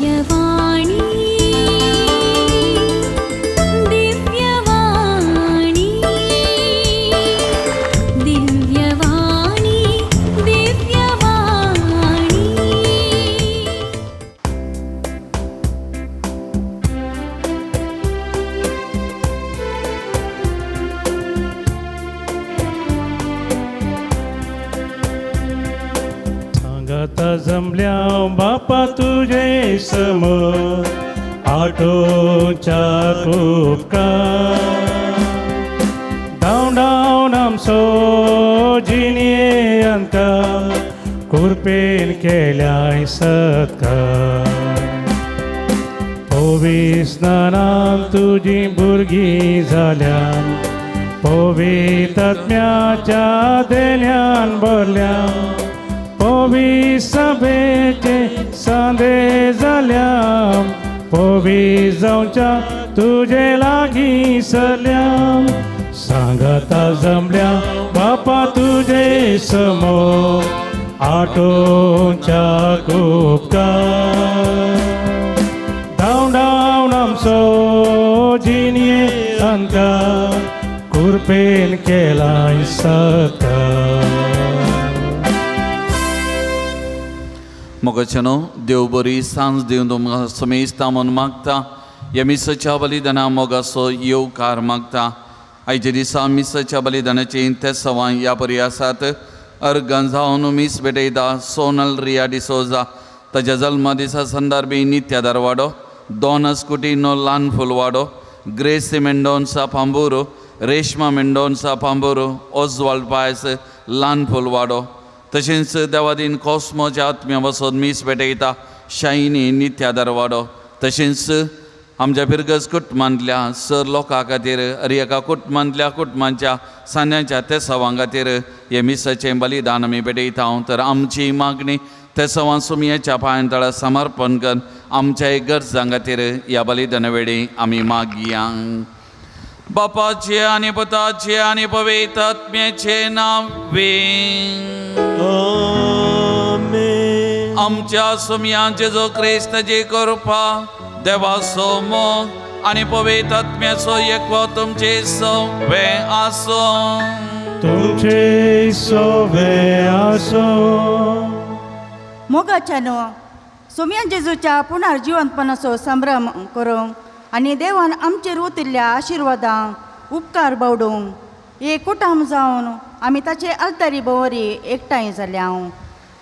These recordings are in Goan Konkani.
दिव्यवाणी दिव्यवाणी दिव्यवाणी दिव्यवाणी. सांगाता जमल्या बापा तुझे समोर आटोच्या उपकार धांव धांवन आमचो जिणये अंता कृपेन केल्याय सत्कार. पविस्नानान तुजी भुरगीं जाल्यान पवित्रत्म्याच्या देण्यान भरल्या पवी सभेचे सांदे जाल्या पवी जावच्या तुजे लागीं सरल्या. सांगाता जमल्या बापा तुजे समोर आटोच्या उपकार धांव धांवन आमचो जिणये अंता कृपेन केलाय सत्कार. मोगाच्यानो देव बरी सांज दिवन तुमकां समेस्ता म्हूण मागता. ह्या मिसाच्या बलिदाना मोगाचो येवकार मागता. आयच्या दिसा मिसाच्या बलिदानाची तेसवां ह्या परी आसात. अर्गां जावन मीस भेटयता सोनल रिया डिसोजा ताच्या जल्मा दिसा संदर्भी नित्या दरवाडो, दोनस कुटिनो ल्हान फुलवाडो, ग्रेसी मेंडोन्सा पांबुरो, रेश्मा मेंडोन्सा पांबुरो, ओजवाल्ड पायस ल्हान फुलवाडो. तशेंच देवादीन कॉस्मोच्या आत्म्या वचून मीस भेटयता शायनी नित्या दरवाडो. तशेंच आमच्या फिरगज कुटुंबांतल्या सर लोकां खातीर अरे एका कुटुंबांतल्या कुटुंबांच्या सांज्यांच्या तेसावां खातीर हे मिसाचें बलिदान आमी भेटयता. तर आमची मागणी तेसावां सुमयेच्या पांयां तळा समर्पण कर आमच्या गरजां खातीर ह्या बलिदाना वेळी आमी मागया. बापाचे आनी पुताचे आनी पवित्र आत्म्याचे नांवे. आमेन. आमच्या सुमया जेजू क्रिस्ताची कृपा, देवाचो मोग आनी पवित्र आत्म्याचो एकवो तुमचे सवे आसूं. तुमचे सोवे आसो. मोगाच्यानो सोमया जेजूच्या पुनर्जिवंतपणाचो संभ्रम करूंक आनी देवान आमचेर ओतिल्ल्या आशिर्वादांक उपकार बावडूंक एक कुटाम जावन आमी ताचे आलतारी भोंवरी एकठांय जाल्या.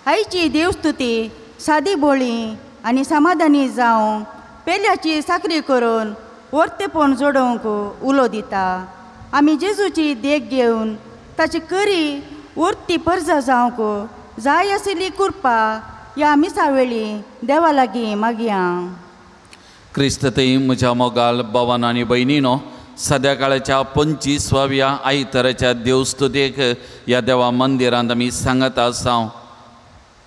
आयची देवस्तुती सादी बोळी आनी समाधानी जावंक पेल्याची साकरी करून वर्तेपण जोडोवंक उलो दिता. आमी जेजूची देख घेवन ताची करी उरती परजा जावंक जाय आशिल्ली कृपा ह्या मिसा वेळी देवा लागीं मागया. क्रिस्ततई म्हज्या मोगाल भवन आनी भयणीनो, सद्या काळाच्या 25व्या आयताराच्या देवस्तुतेक ह्या देवा मंदिरांत आमी सांगत आसा.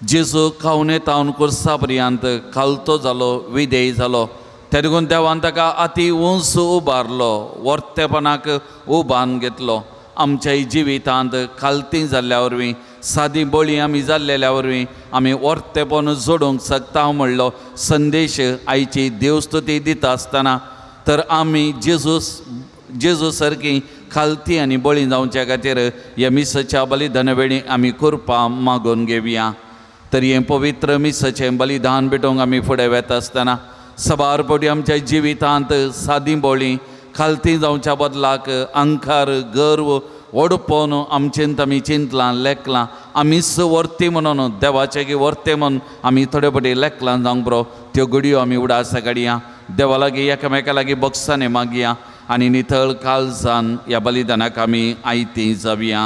जेजू खावणे तावन कुर्सा पर्यंत खालतो जालो, विधेय जालो. ते देखून देवान ताका अती उंच उबारलो, वर्तेपणाक उबारून घेतलो. आमच्या जिवितांत खालती जाल्ल्या वरवीं, सादी बळी आमी जाल्लेल्या वरवीं आमी वर्तेपण जोडूंक शकता म्हणलो संदेश आयची देवस्तुती दिता आसतना तर आमी जेजू सारकी खालती आनी बळी जावच्या खातीर ह्या मिसाच्या बलिदाना वेळी आमी कृपा मागून घेवया. तर हें पवित्र मिसाचें बलिदान भेटोवंक आमी फुडें वेता आसतना सबार फावटी आमच्या जिवितांत सादी बोळी खालती जावच्या बदलाक अंकार, गर्व, ओडपोन आमचेंत आमी चिंतलां, लेखलां. आमीच वर्ती म्हणून देवाचे की वर्ते म्हणून आमी थोडे फावटी लेखलां जावंक बरो. त्यो घडयो आमी उडासा काडया, देवा लागीं एकामेका लागीं बक्षसांनी मागया आनी नितळ काळजान ह्या बलिदानाक आमी आयती जावया.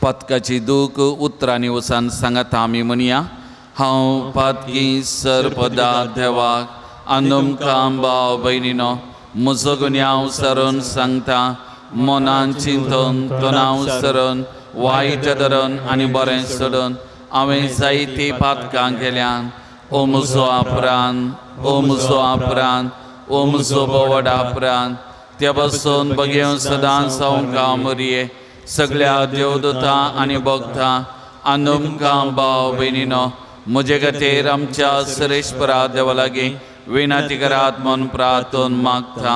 पातकाची दूख उतरांनी वचून सांगाता आमी म्हणया. हांव पातकी सरपदा देवाक आनी भाव भयणीनो म्हजो गुन्यांव सरून सांगता. मनान चिंतून, तणाव सरून, वायट धरून आनी बरें सोडून हांवें जायतीं पातकां केल्यान. ओ म्हजो आपरान, ओ म्हजो आपरान, ओ म्हजो बोवड आपरान, त्या पासून बगेवन सदांच हांव मुरये सगळ्या देवदूतां आनी भक्तां आनी तुमकां भाव भयणीनो म्हजे खातीर आमच्या सुरेश्वरा देवा लागीं विनंती करात म्हूण प्रार्थून मागता.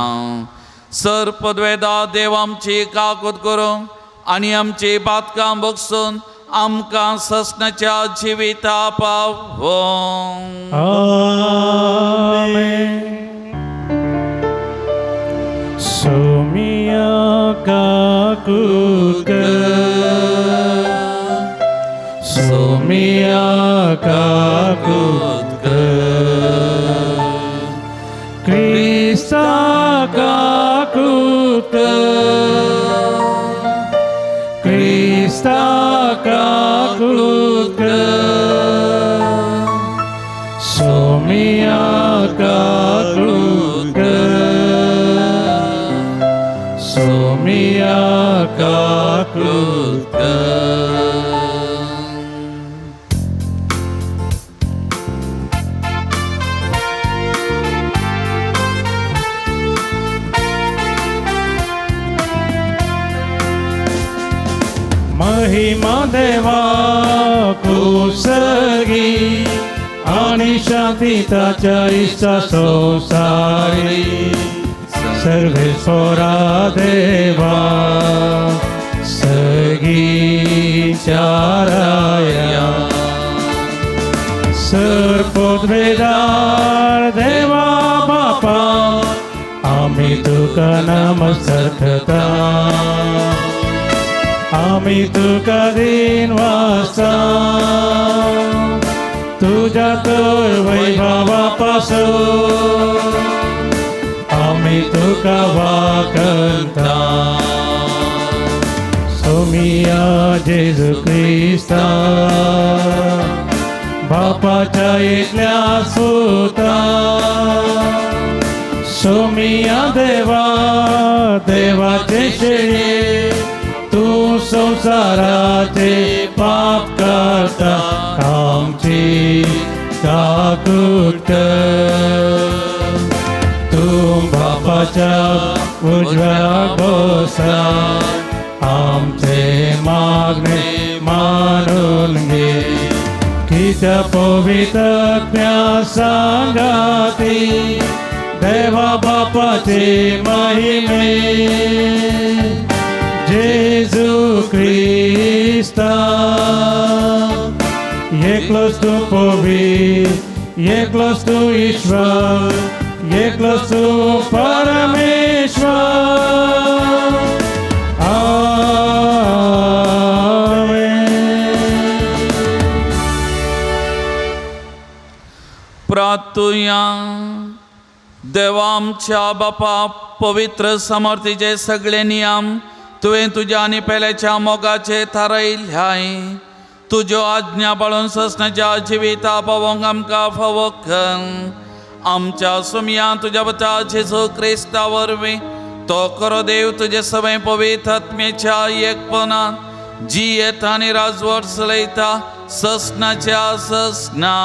सर पदवेदा देव आमची काकूत करूं आनी आमची बातकां बगसून आमकां ससनाच्या जिविता पावों. आमेन. सोमिया काकूत कर, सोमिया काकूत कर, क्रिस्ता काकूत कर, क्रिस्ता काकूत कर, सोमिया काकूत कर, सोमिया काकूत कर. महिमा देवा कुसगी आणि शांती ताच्या इष्टा संसारी सर्वेश्वरा देवा सगी चाराया सर्पोद्वेदार देवा बापा आम्ही तुका नमस्कार करता, आम्ही तुका दिन वाचता, तुझ्या तर वैभवापासून आम्ही तुका वाकता. सोमिया जेजू क्रिस्ता बापाच्या एकल्या सुता, सोमिया देवा देवाचे शेळे तू संसाराचे पाप करता आमची काकूत कर. तू बापाच्या उजव्या बसा आमचे मागणे मानून घे, कित्या पवित्रत्या सांगाती देवा बापाचे महिमे जेजू क्रिस्ता. एकलोच तूं पवित्र, एकलोच तूं ईश्वर, एकलोच तूं परमेश्वर. आमेन. प्रार्थुया. देवा आमच्या बापा पवित्र समर्थीचे सगळे नियम तुवें तुज्या आनी पेल्याच्या मोगाचे थारायल्याय. तुज्यो आज्ञा पाळून ससनाच्या जिविता पावोंक आमकां फावो कर. आमच्या सुमया तुज्या पुता जेजू क्रिस्ता वरवीं तो खरो देव तुजे सगळे पवित्र आत्मेच्या एकपणान जियेता आनी राजवट चलयता ससनाच्या ससना.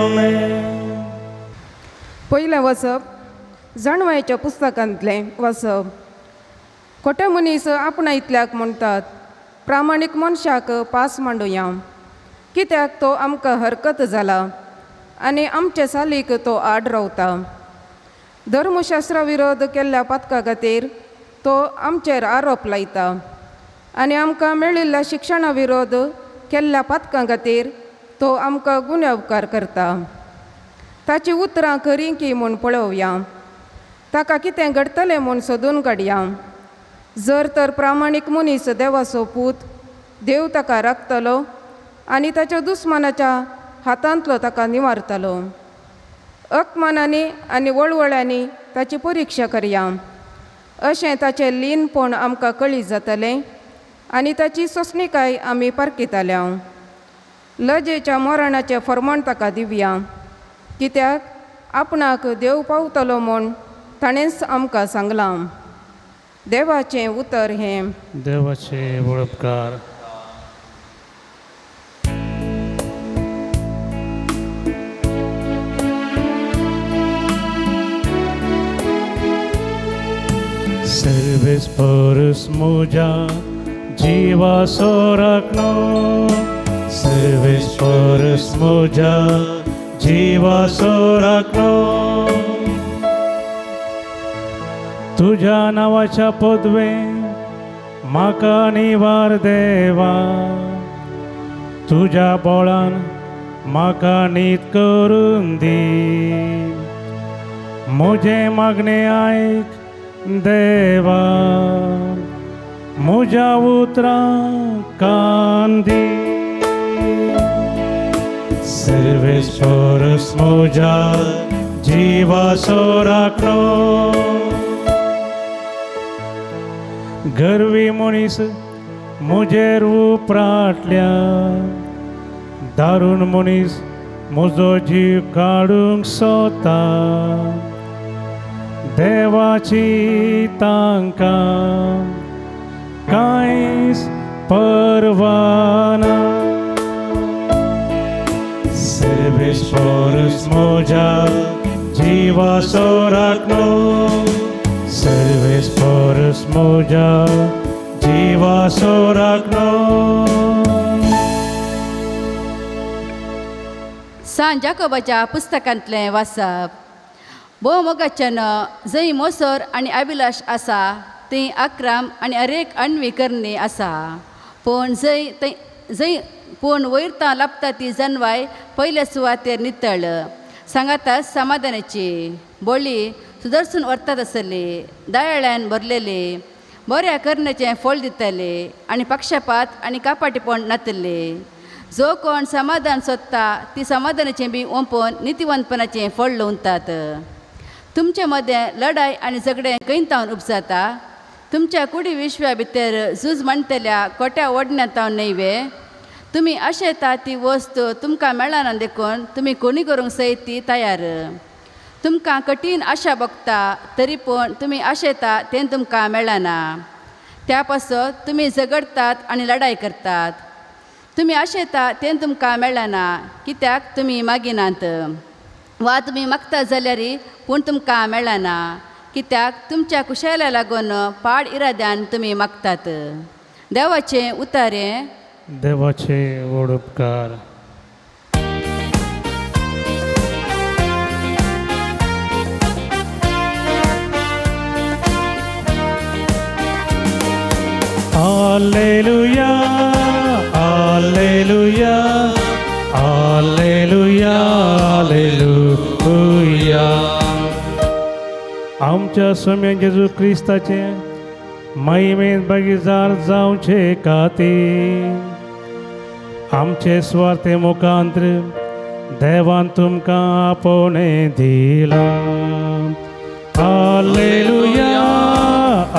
आमेन. पयलें वचप जाणवायच्या पुस्तकांतलें वाचप. खोटे मनीस आपणा इतल्याक म्हणटात प्रामाणीक मनशाक पास मांडुया, कित्याक तो आमकां हरकत जाला आनी आमचे सालीक तो आड रावता. धर्मशास्त्रा विरोध केल्ल्या पातका खातीर तो आमचेर आरोप लायता आनी आमकां मेळिल्ल्या शिक्षणा विरोध केल्ल्या पातकां खातीर तो आमकां गुन्यांवकार करता. ताची उतरां खरीं की म्हूण पळोवया, ताका कितें घडटलें म्हूण सोदून काडया. जर तर प्रामाणीक मनीस देवाचो पूत, देव ताका राखतलो आनी ताच्या दुस्मानाच्या हातांतलो ताका निवारतलो. अपमानांनी आनी वळवळ्यांनी ताची परिक्षा करया, अशें ताचें लीनपण आमकां कळीत जातलें आनी ताची सोंसणीकाय आमी पारखितल्या. लजेच्या मरणाचें फर्माण ताका दिवया, कित्याक आपणाक देव पावतलो म्हूण ताणेंच आमकां सांगलां. देवाचें उतर हें. देवाचे उपकार. सर्वेस्परस म्हज्या जिवाचो राखणो, सर्वेस्परस म्हज्या जिवाचो राखणो। तुज्या नांवाच्या पदवें म्हाका निवार देवा, तुज्या बोळान म्हाका नीत करून दी। म्हजें मागणें आयक देवा, म्हज्या उतरां कान दी। सर्वेस्परस म्हज्या जिवाचो राखणो। गर्वी मनीस म्हजेर उपराटल्या, दारूण मनीस म्हजो जीव काडूंक सोदता। देवाची तांकां कांयच परवाना। सर्वेस्परस म्हज्या जिवाचो राखणो, सर्वेस्परस म्हज्या जिवाचो राखणो। सांत जाकोबाच्या पुस्तकांतलें वाचप। भोव मोगाच्यान जंय मोसर आनी अभिलाश आसा थंय अक्रम आनी अरेक अन्वी करणी आसा, पूण जंय थंय जंय पूण वयर तां लाबता ती जनवाय पयल्या सुवातेर नितळ सांगाता समाधानाची बोली सुदर्सून व्हरतात आसली, दयाळ्यान भरलेली, बऱ्या करण्याचें फळ दितले आनी पक्षपात आनी कापाटीपण नातले। जो कोण समाधान सोदता ती समाधानाचें बी ओंपून नितिवंतपणाचें फळ लवतात। तुमचे मदें लढाय आनी झगडें खंय उपजाता? तुमच्या कुडी विश्वा भितर झूज मांडटल्या कोट्या ओडण्यांत न्हय वे? तुमी आशेता ती वस्त तुमकां मेळना देखून तुमी कोणी करूंक सयत ती तयार। तुमकां कठीण आशा भोगता तरी पूण तुमी आशेता तें तुमकां मेळना, त्या पासत तुमी झगडटात आनी लढाय करतात। तुमी आशेता तें तुमकां मेळना कित्याक तुमी मागिनात, वा तुमी मागता जाल्यार पूण तुमकां मेळना कित्याक तुमच्या कुशेला लागून पाड इराद्यान तुमी मागतात। देवाचें उतारें। देवाचे व्हड उपकार। Alleluia, alleluia, alleluia, alleluia. आमच्या स्वाम्या जेजू क्रिस्ताचे महिमेंत भागीदार जावचे खातीर आमचे स्वार्थे मुखांत्र देवान तुमकां आपोवणें दिलां। Alleluia,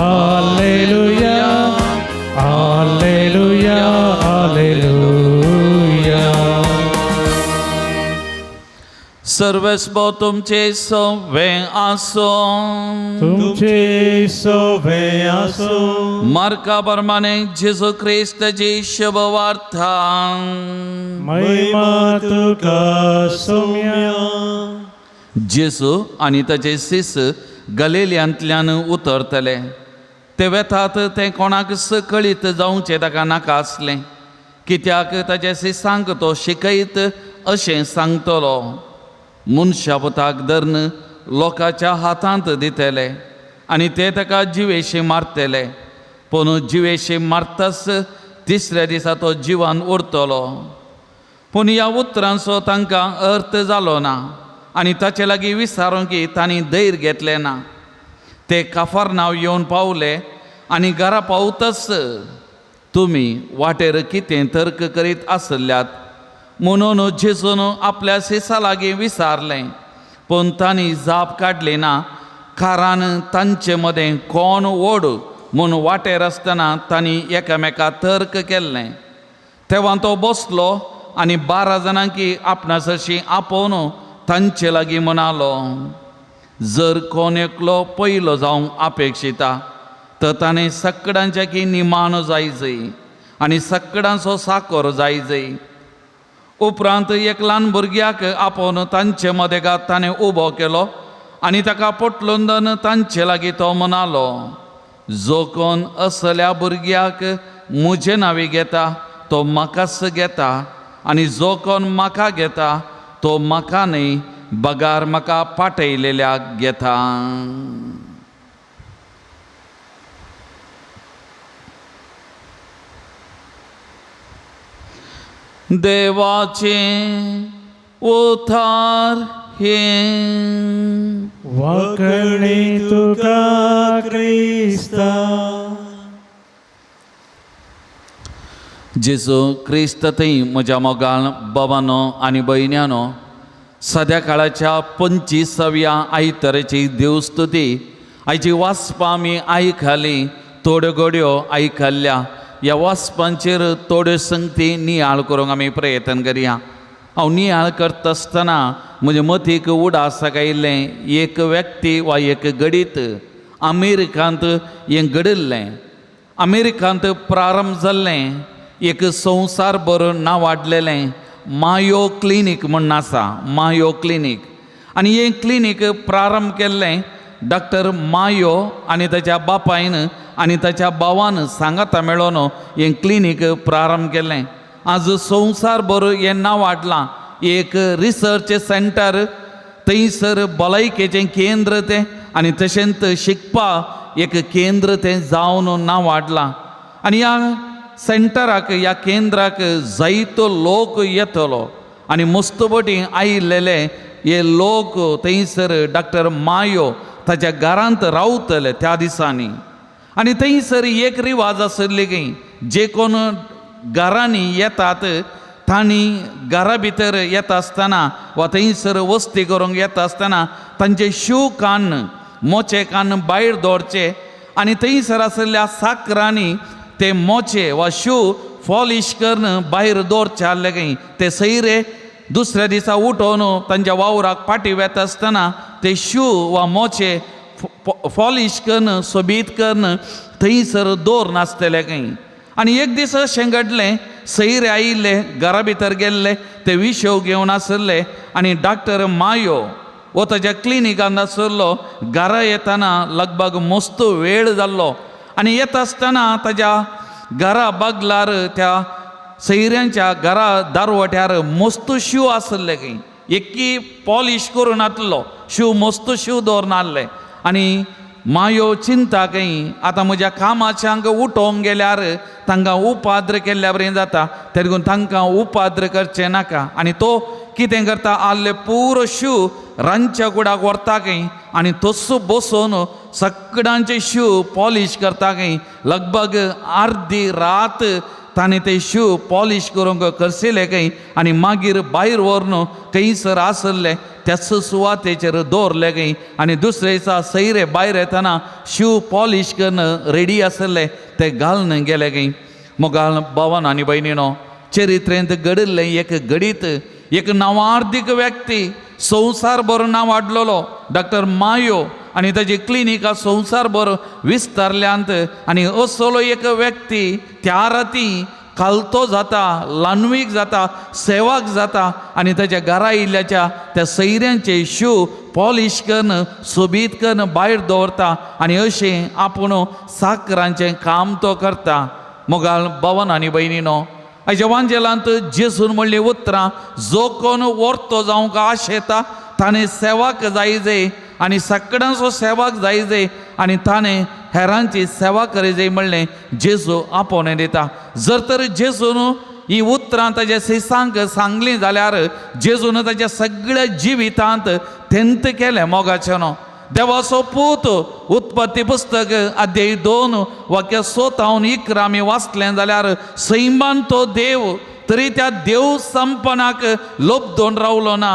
alleluia, alleluia, alleluia. सर्वेस्पो तुमचे सवे आसूं, तुमचे सवे आसूं। मार्का प्रमाणे जेजू क्रिस्ताची शुभवार्ता। महिमा तुका सोम्या। जेजू आनी ताचे शिस गलिलियांतल्यान उतरतले। ते वेतात तें कोणाक कळीत जावचें ताका नाका आसलें, कित्याक ताचे शिसांक तो शिकयत अशें सांगतलो। मनशा पुताक धरून लोकांच्या हातांत दितले आनी ते ताका जिवेशी मारतले, पूण जिवेशी मारताच तिसऱ्या दिसा तो जिवान उरतलो। पूण ह्या उतरांचो तांकां अर्थ जालो ना आनी ताचे लागीं विचारूंक की तांणी धैर्य घेतलें ना। ते काफरनांव येवन पावले आनी घरा पावतच तुमी वाटेर कितें तर्क करीत आसल्यात म्हणून जेजून आपल्या शिसा लागीं विचारलें, पूण तांणी जाप काडली ना, कारण तांचे मदें कोण व्हड म्हूण वाटेर आसतना तांणी एकामेका तर्क केल्लें। तेव्हा तो बसलो आनी 12 जाणांकी आपणा सरशी आपोवन तांचे लागीं म्हणालो, जर कोण एकलो पयलो जावंक अपेक्षिता तर ताणें सगळ्यांच्या की निमाणो जायजय आनी सगळ्यांचो साकोर जायजय। उपरांत एक ल्हान भुरग्याक आपोवन तांचे मदेगात ताणें उबो केलो आनी ताका पोटलून तांचे लागीं तो म्हणालो, जो कोण असल्या भुरग्याक म्हजे नांवी घेता तो म्हाकाच घेता आनी जो कोण म्हाका घेता तो म्हाका न्हय बगार म्हाका पाटयलेल्याक घेता. देवाचें उतार हें. वाकणे तुका क्रिस्ता. जेजू क्रिस्त थंय म्हज्या मोगान बाबानो आनी भयण्यानो, सद्या काळाच्या 25व्या आयताराची देवस्तुती आयची वाचपां आमी आयकली, थोड्यो घड्यो आयकल्ल्या. ह्या वाचपांचेर थोड्यो संगती नियाळ करूंक आमी प्रयत्न करया. हांव नियाळ करता आसतना म्हज्या मतीक उडासाक आयिल्लें एक व्यक्ती वा एक घडीत अमेरिकांत हें घडिल्लें. अमेरिकांत प्रारंभ जाल्लें एक संवसार भर नांव वाडलेलें मायो क्लिनीक म्हूण आसा, मायो क्लिनीक. आनी हें क्लिनीक प्रारंभ केल्लें डॉक्टर मायो आनी ताच्या बापायन आनी ताच्या भावान सांगाता मेळोन हें क्लिनीक प्रारंभ केल्लें. आज संवसार भर हें नांव वाडलां. एक रिसर्च सेंटर, थंयसर भलायकेचें केंद्र तें आनी तशेंच शिकपा एक केंद्र तें जावन नांव वाडलां. आनी ह्या सेंटराक, ह्या केंद्राक जायतो लोक येतलो आनी मस्तपटी आयिल्लेले हे लोक थंयसर डॉक्टर मायो ताच्या घरांत रावतले त्या दिसांनी. आनी थंयसर एक रिवाज आशिल्ली की जे कोण घरांनी येतात तांणी घरा भितर येता आसतना वा थंयसर वस्ती करूंक येता आसतना तांचे शू कान, मोचे कान भायर दवरचे आनी थंयसर आशिल्ल्या साकरांनी ते मोचे वा शू पॉलिश करून भायर दवरचे आहले खंय. ते सैरे दुसऱ्या दिसा उठोवन तांच्या वावराक फाटीं वेता आसतना ते शू वा मोचे पॉलिश करून सोबीत करून थंयसर दवर नासतले खंय. आनी एक दीस अशें घडलें, सैरे आयिल्ले घरा भितर गेल्ले, ते विशेव घेवन आशिल्ले आनी डॉक्टर मायो हो ताच्या क्लिनिकांत आशिल्लो. घरा येतना लगभग मस्त वेळ जाल्लो आनी येता आसतना ताज्या घरा बगलार त्या सैऱ्यांच्या घरा दारवट्यार मस्त शू आशिल्ले खंय, एकी पॉलिश करून आसलो शू, मस्त शू दवरून आहले. आनी मायो चिंता खंय आतां म्हज्या कामाच्यांक उठोवंक गेल्यार तांकां उपाद्र केल्ल्या बरें जाता, तेका लागून तांकां उपाद्र करचें नाका. आनी तो कितें करता, आहले पुरो शू रांदच्या कुडाक व्हरता खंय आनी तसो बसोवन सगळ्यांचे शू पॉलिश करता खंय. लगभग अर्दी रात ताणें ते शू पॉलिश करूंक करशिले खंय आनी मागीर भायर व्हरून थंयसर आशिल्ले त्याच सुवातेचेर दवरले खंय. आनी दुसरे दिसा सैरे भायर येतना शू पॉलिश करून रेडी आशिल्ले ते घालून गेले खंय. मोगाल भावान आनी भयणीनो, चरित्रेंत घडिल्लें एक घडीत, एक नांवार्दीक व्यक्ती संवसार भर नांव वाडलेलो डॉक्टर मायो आनी ताजी क्लिनिकां संवसार भर विस्तारल्यांत. आनी असलो एक व्यक्ती त्या राती खालतो जाता, लानवीक जाता, सेवाक जाता आनी ताच्या घरा आयिल्ल्याच्या त्या सैऱ्यांचे शू पॉलिश करून सोबीत करून भायर दवरता आनी अशें आपूण साकरांचें काम तो करता. मोगाल भावान आनी भयणीनो, आयच्या वांजेलांत जेजून म्हणलीं उतरां, जो कोण वर्तो जावंक आशेता ताणें सेवाक जाय आनी सगळ्यांचो सेवाक जाय आनी ताणें हेरांची सेवा करी म्हणलें जेजू आपोवणें दिता. जर तर जेजून ही उतरां ताज्या सिसांक सांगलीं जाल्यार जेजून ताज्या सगळ्या जिवितांत तेंत केलें. मोगाचें न्हू देवाचो पूत उत्पत्ती पुस्तक अध्याय 2 वाक्य 7-11 आमी वाचलें जाल्यार सैमान तो देव तरी त्या देव संपनाक लोबदोन रावलो ना,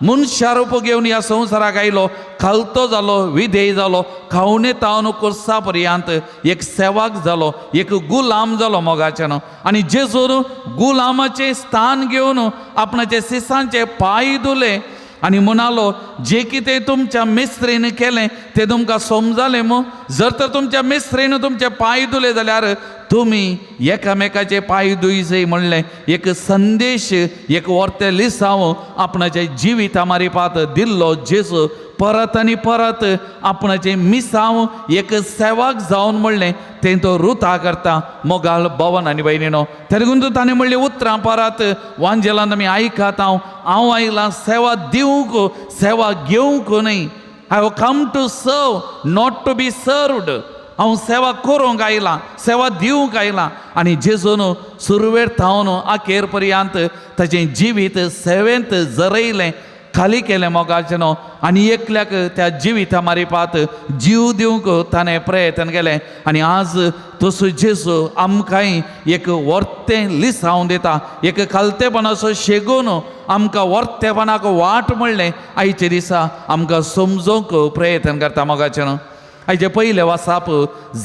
मनशा रूप घेवन ह्या संवसाराक आयलो, खालतो जालो, विधेय जालो, खावणे तावन कोर्सा पर्यंत एक सेवाक जालो, एक गुलाम जालो. मोगाचें न्हू आनी जेजून गुलामाचें स्थान घेवन आपणाचे सिसांचे पांय धुले आनी म्हणालो, जे कितें तुमच्या मिस्त्रीन केलें तें तुमकां समजालें मू? जर तर तुमच्या मिस्त्रीन तुमचे पांय धुले जाल्यार तुमी एकामेकाचे पांय दुयचे म्हणलें एक संदेश, एक वर्ते लिसांव आपणाच्या जिविता मारिपात दिल्लो जेजू परत आनी परत आपणाचें मिसांव एक सेवाक जावन म्हणलें तें तो रुता करता. मोगाल भवन आनी भयणीनो, तेगून ताणें म्हणलें उतरां परत वांजेलान आमी आयकात, हांव हांव आयलां सेवा दिवंक, सेवा घेवंक न्हय. I have come to serve, not to be served. हांव सेवा करूंक आयलां, सेवा दिवंक आयलां. आनी जेजून सुरवेर थावन अखेर पर्यंत ताचें जिवीत सेवेंत जरयलें, खाली केलें मोगाचें न्हू. आनी एकल्याक त्या जिविता मारिपात जीव दिवंक ताणें प्रयत्न केलें. आनी आज तसो जेजू आमकांय एक वर्तें लिसांव दिता, एक खालतेपणाचो शेगून आमकां वर्तेपणाक वाट म्हणलें आयच्या दिसा आमकां समजोवंक प्रयत्न करता मोगाचें न्हू. आयचे पयलें वासाप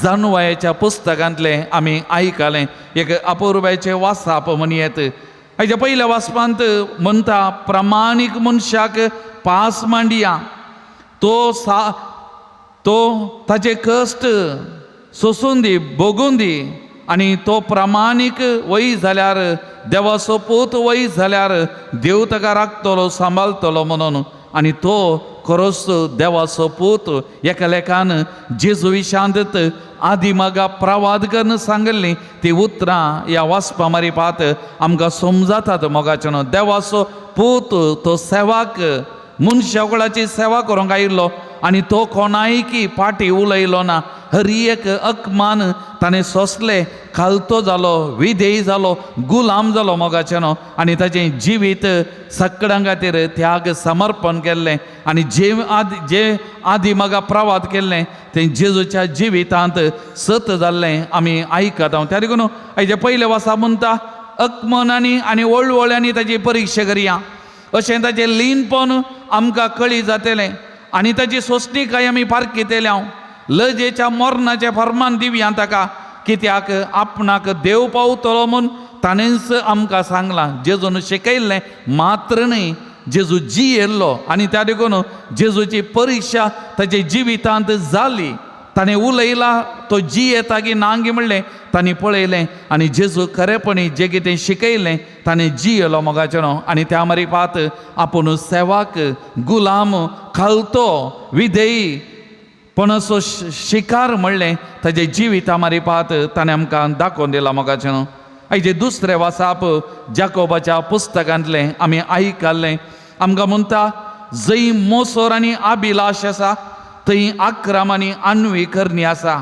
जानवायाच्या पुस्तकांतलें आमी आयकलें, एक अपुर्बायचें वासाप म्हणयेत. आयच्या पयल्या वाचपांत म्हणटा प्रमाणीक मनशाक पास मांडया, तो सा तो ताचे कश्ट सोसून दी, भोगून दी, आनी तो प्रमाणीक वय जाल्यार देवाचो पूत वय जाल्यार देव ताका राखतलो, सांबाळटलो म्हणून. आनी तो खरोच देवाचो पूत एका लेखान जेजू विशांत आदी मागा प्रवाद करून सांगिल्ली ती उतरां ह्या वाचपा मारिपात आमकां समजातात मोगाचें न्हू. देवाचो पूत तो सेवाक मनशाकुळाची सेवा करूंक आयिल्लो आनी तो कोणायकी फाटी उलयलो ना. हर एक अकमान ताणें सोंसलें, खालतो जालो, विधेयी जालो, गुलाम जालो मोगाचें न्हू. आनी ताचें जिवीत सगळ्यां खातीर त्याग समर्पण केल्लें. आनी जे आदी म्हाका प्रवाद केल्लें तें जेजूच्या जिवितांत सत जाल्लें आमी आयकता. त्या देखून आयचे पयले वासा म्हणटा अकमनांनी आनी वळवळ्यांनी ताची परिक्षा करया, अशें ताचें लीनपण आमकां कळी जातलें आनी ताची सोंसणीकाय आमी पारखितले. हांव लजेच्या मरणाचें फर्मान दिवया ताका, कित्याक आपणाक देव पावतलो म्हूण ताणेंच आमकां सांगलां. जेजून शिकयल्लें मात्र न्हय, जेजू जियेल्लो आनी त्या देखून जेजूची परिक्षा ताच्या जिवितांत जाली. ताणें उलयला तो जियेता की ना गी म्हणलें तांणी पळयलें आनी जेजू खरेपणी जें कितें शिकयलें ताणें जियेलो मोगाचें न्हू. आनी त्या मारिपात आपूण सेवाक गुलाम, खालतो, विधेयी पण असो शिकार म्हणलें ताजे जिविता मारिपात ताणें आमकां दाखोवन दिलां मोगाचें न्हू. आयचे दुसरें वासाप जाकोबाच्या पुस्तकांतलें आमी आयकल्लें, आमकां म्हणटा जंय मोसोर आनी अभिलाश आसा थंय आक्रम आनी आनवी करणी आसा,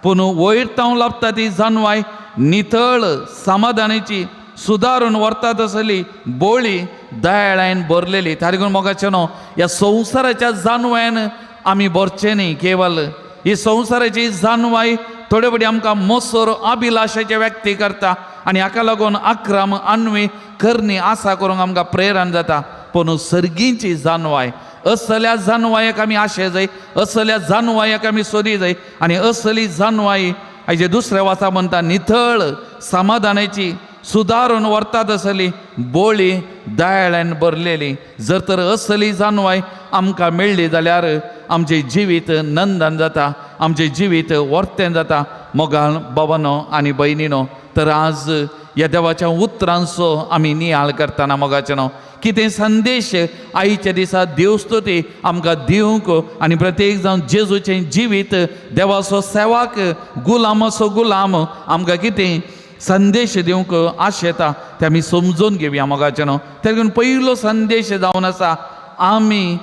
पूण वयर तावन लाबता ती जानवाय नितळ समाधानाची सुदारून व्हरता तसली बोळी दयाळायन भरलेली. त्या देखून मोगाचें न्हू ह्या संवसाराच्या जानवायन आमी भरचें न्ही. केवल ही संवसाराची जानवाय थोडे फावटी आमकां मोसोर अभिलाशाचे व्यक्ती करता आनी हाका लागून आक्रम आनवी करणी आसा करूंक आमकां प्रेरण जाता. पूण सर्गींची जानवाय असल्या जानवायक आमी आशे जाय, असल्या जानवायक आमी सोदी जाय. आनी असली जानवाय आयचे दुसऱ्या वाचा म्हणटा नितळ समाधानाची सुदारून व्हरता तसली बोळी दयाळ्यान भरलेली. जर तर असली जानवाय आमकां मेळ्ळी जाल्यार आमचें जिवीत नंदन जाता, आमचें जिवीत वर्तें जाता. मोगाल बाबानो आनी भयणीनो, तर आज ह्या देवाच्या उतरांचो आमी नियाळ करतना मोगाचें न्हू कितें संदेश आयच्या दिसा देवस्तुती आमकां दिवंक आनी प्रत्येक जावन जेजूचें जिवीत देवाचो सेवाक गुलामाचो गुलाम आमकां कितें संदेश दिवंक आशेता ते आमी समजून घेवया मोगाचें न्हू. ते देखून पयलो संदेश जावन आसा आमी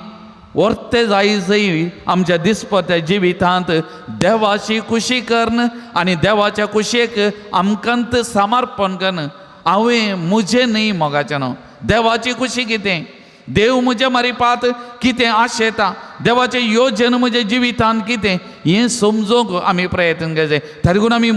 वर्ते जाय जंय आमच्या दिसपत्या जिवितांत देवाची खुशी करून आनी देवाच्या खुशयेक आमकांत समर्पण करून हांवें म्हजें न्हय मोगाचें न्हू. देवाची खुशी कितें, देव म्हज्या मारिपात कितें आशेता, देवाचें योजन म्हज्या जिवितांत कितें हें समजूंक आमी प्रयत्न करचें. त्या देखून आमी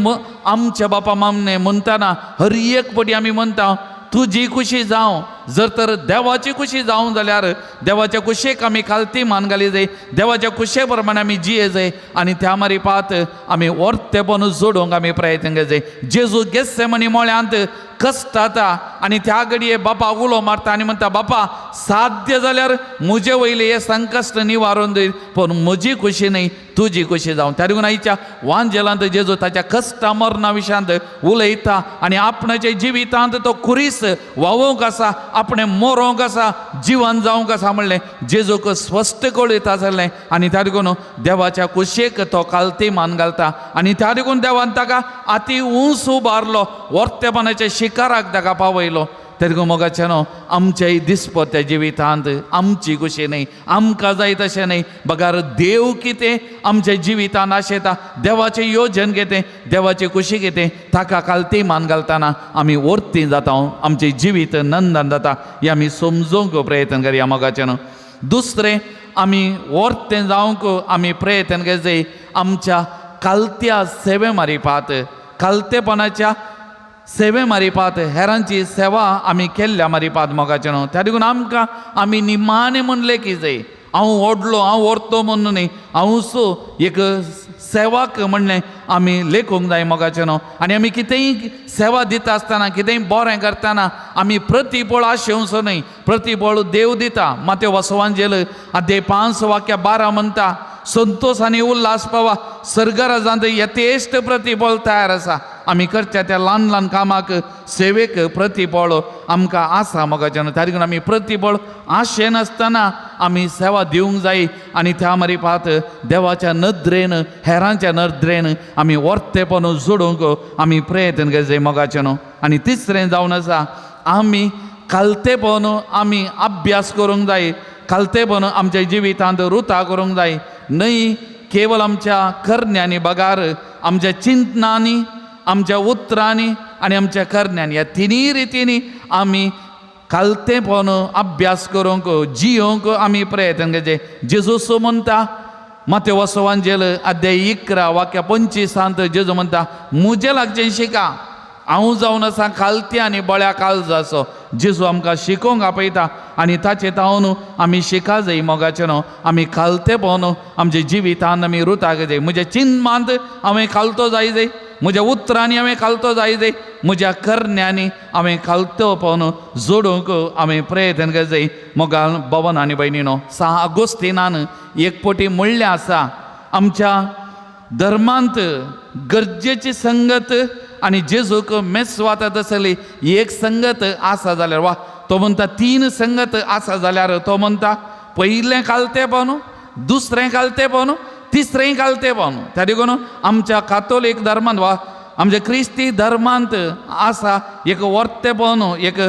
आमच्या बापा मामने म्हणटना हर एक पटी आमी म्हणटा तुजी खुशी जावं, जर तर देवाची खुशी जावं जाल्यार देवाच्या कुशेक आमी खालती मान घाली जाय, देवाच्या कुशे प्रमाणे आमी जिये जाय आनी त्या मारिपात आमी वर्तेपण जोडूंक आमी प्रयत्न करचे जाय. जेजू गेस्सेमनी मळ्यांत कश्टाता आनी त्या घडये बापा उलो मारता आनी म्हणटा, बापा साध्य जाल्यार म्हजे वयलें हें संकश्ट निवारून दी, पूण म्हजी खुशी न्हय तुजी खुशी जावं. त्या देखून आयच्या वांजेलांत जेजू ताच्या कश्टा मरणा विशयांत उलयता आनी आपणाच्या जिवितांत तो खुरीस व्हांवूंक आसा, आपणें मरोंक आसा, जिवन जावंक आसा म्हणलें जेजूक स्पश्ट कळयता जालें. आनी त्या देखून देवाच्या कुशेक तो कालती मान घालता आनी त्या देखून देवान ताका आती उंच उबारलो, वर्तेपणाच्या शिकाराक ताका पावयलो. तेदो मोगाचें न्हू आमच्याय दिसपत्या जिवितांत आमची खुशी न्हय, आमकां जाय तशें न्हय, बगार देव कितें आमच्या जिवितांत आशेता, देवाचें योजन कितें, देवाची खुशी कितें, ताका कालती मान घालतना आमी वर्ती जाता, आमचें जिवीत नंदन जाता, हें आमी समजूंक प्रयत्न करया मोगाचें न्हू. दुसरें आमी वर्तें जावंक आमी प्रयत्न करचे आमच्या कालत्या सेवे मारिपात, कालतेपणाच्या सेवे मारिपात, हेरांची सेवा आमी केल्ल्या मारिपात मोगाचें न्हू. त्या देखून आमकां आमी निमाणें म्हणलें की जाय, हांव व्हडलो, हांव व्हरतो म्हणून न्हय, हांव सो एक सेवाक म्हणलें आमी लेखूंक जाय मोगाचें न्हू. आनी आमी कितेंय सेवा दिता आसतना, कितेंय बरें करतना आमी प्रतिबळ आशेवचो न्हय, प्रतिबळ देव दिता. मात्यो वसवांजेल अध्याय 5 वाक्य 12 म्हणटा, संतोष आनी उल्हास पावा सर्गराजांत यथेश्ट प्रतिबळ तयार आसा. आमी करच्या त्या ल्हान ल्हान कामाक सेवेक प्रतिबळ आमकां आसा मोगाचें न्हू. त्या देखून आमी प्रतिबळ आशेनासतना आमी सेवा दिवंक जाय आनी त्या मारिपात देवाच्या नदरेन, हेरांच्या नदरेन आमी वर्तेपण जोडूंक आमी प्रयत्न करचे मोगाचें न्हू. आनी तिसरें जावन आसा, आमी कालतेपण आमी अभ्यास करूंक जाय, कालतेपण आमच्या जिवितांत रुता करूंक जाय, न्हय केवल आमच्या करण्यांनी बगार आमच्या चिंतनांनी, आमच्या उतरांनी आनी आमच्या करण्यांनी, ह्या तिनूय रितींनी आमी कालतेपण अभ्यास करूंक, जियोंक आमी प्रयत्न करचे. जेजू म्हणटा मात्यो वसवांजेल अध्याय 11 वाक्य 25 जेजू म्हणटा, म्हजें लागचें शिका, हांव जावन आसा खालती आनी बळ्या काळजाचो. जेजू आमकां शिकोवंक आपयता आनी ताचे तावन आमी शिका जाय मोगाचें न्हू. आमी खालतेपण आमच्या जिवितान आमी रुताक जाय. म्हज्या चिंतमांत हांवें खालतो जाय जाय, म्हज्या उतरांनी हांवें खालतो जाय जाय, म्हज्या करण्यांनी हांवें खालतोपण जोडूंक हांवें प्रयत्न करचे जाय. मोगाल भवन आनी भयणीनो, सा आगोस्तिनान एक पटी म्हणलें आसा, आमच्या धर्मांत गरजेची संगत आनी जेजूक मेस्वाता तसली एक संगत आसा जाल्यार, वा तो म्हणटा 3 संगत आसा जाल्यार, तो म्हणटा पयलें खालतेपण, दुसरें खालतेपण, तिसरें खालतेपण. त्या देखून आमच्या कातोलीक धर्मांत वा आमच्या क्रिस्ती धर्मांत आसा एक वर्तेपण, एक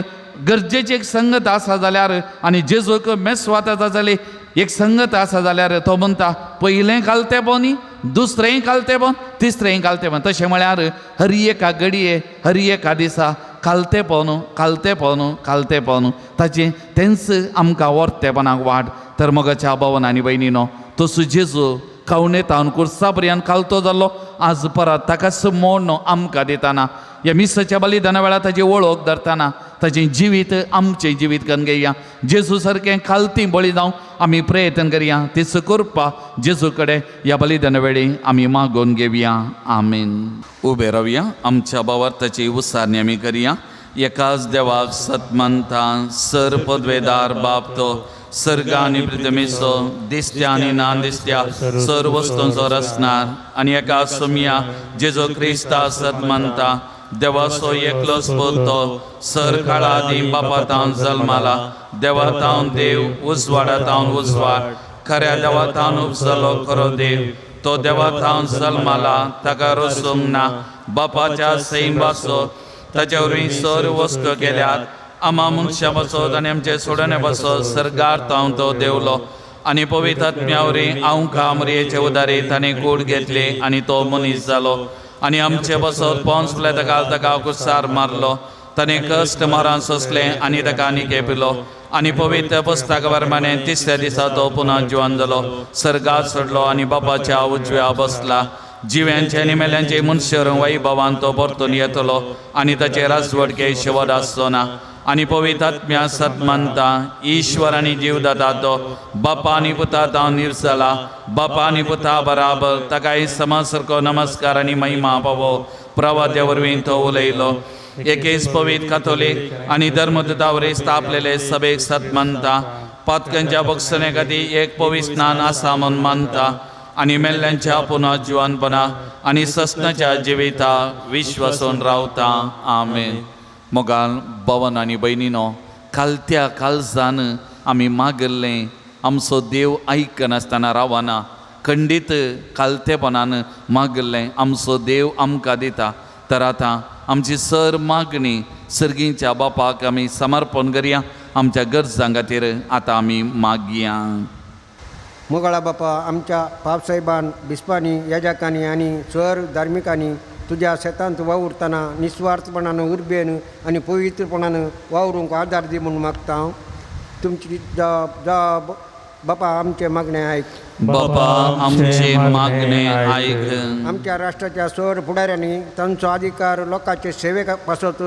गरजेची एक संगत आसा जाल्यार आनी जेजूक मेस्वाता जाली एक संगत आसा जाल्यार, तो म्हणटा पयलें खालतेपण, दुसरें खालतेपण, तिसरें खालतेपण. तशें म्हळ्यार हर एका घडये, हर एका दिसा खालतेपण, खालतेपण, खालतेपण, ताचें तेंच आमकां वर्तेपणाक वाट. तर मोगाच्या भवन आनी भयणीनो, तसो जेजू कवनेतावन कुर्सा पर्यंत खालतो जाल्लो, आज परत ताकाच मोडणो आमकां दिताना, ह्या मिसाच्या बलिदाना वेळार ताची वळख धरतना ताचें जिवीत आमचें जिवीत करून घेया. जेजू सारकें खालती बळी जावं आमी प्रयत्न करया, तीच कृपा जेजू कडेन ह्या बलिदाना वेळी आमी मागोवन घेवया. आमीन. उबे रावया, आमच्या भावार्थाची उसारणी आमी करया. एकाच देवाक सतमंता सर पदवेदार बाप तो सर्ग आनी पृथ्वीचो दिसत्या आनी ना दिसत्या सर वस्तूंचो रचणार आनी एका सोमया जेजू क्रिस्ता सतमंता देवाचो एकलोच पूत तो सर काळा आदीं बापा तावन जल्माला, देवा तावन देव, उजवाडा तावन उजवाड, खऱ्या देवा तावन उपजलो खरो देव, तो देवा तावन जल्माला, ताका रसूंक ना, बापाच्या सैंबाचो, ताच्या वरवीं सर वस्तू केल्यात, आमा मनशां पासत आनी आमचे सोडणे पासत सर्गार तावन तो देवलो आनी पवित्र आत्म्या वरवीं आमकां मरियेचे उदारी ताणें कूड घेतली आनी तो मनीस जालो आनी आमचे पासत पोंस ताका ताका कुसार मारलो, ताणें कश्ट मरण सोंसलें आनी ताका आनी केपिलो आनी पवित्र पुस्तका प्रमाणे तिसऱ्या दिसा तो पुनः जिवन जालो, सर्गात सोडलो आनी बापाच्या उजव्या बसला, जिव्यांचे आनी मेल्यांचे मनशां वैभवान तो परतून येतलो आनी ताचे राजवटके शेवट आसचो ना. आनी पवित्र आत्म्या सत मानता ईश्वर आनी जीव दाता तो बापा आनी पुता तावन निर्सला बापा आनी पुता बराबर ताकाय समासारको नमस्कार आनी महिमा पावो प्रवाद्या वरवीं तो उलयलो एकेच पवित्र कातोलीक आनी धर्मदूता वरवीं स्थापलेले सभेक सत मानता पातकांच्या बक्षणे खातीर एक पवित्र स्नान आसा म्हूण मानता आनी मेल्ल्यांच्या पुनः जिवनपणा आनी सस्नाच्या जिविता विश्वासून रावता. आमेन. मोगाल भवन आनी भयणीनो, कालत्या कालसान आमी मागिल्लें आमचो देव आयकनासतना रावना. खंडीत कालतेपणान मागिल्लें आमचो देव आमकां दिता. तर आतां आमची सर मागणी सर्गींच्या बापाक आमी समर्पण करया. आमच्या गरजां खातीर आतां आमी मागया. मोगाळा बापा, आमच्या पापसाहेबान, बिस्पांनी, याजकांनी आनी सर धार्मिकांनी तुज्या शेतांत वावुरतना निस्वार्थपणान, उर्बेन आनी पवित्रपणान वावरूंक आदार दी म्हूण मागता हांव. तुमची जा बापा आमचें मागणें आयक. बापा आमचे मागणे आयक. आमच्या राष्ट्राच्या सर फुडाऱ्यांनी तांचो अधिकार लोकांचे सेवे पासत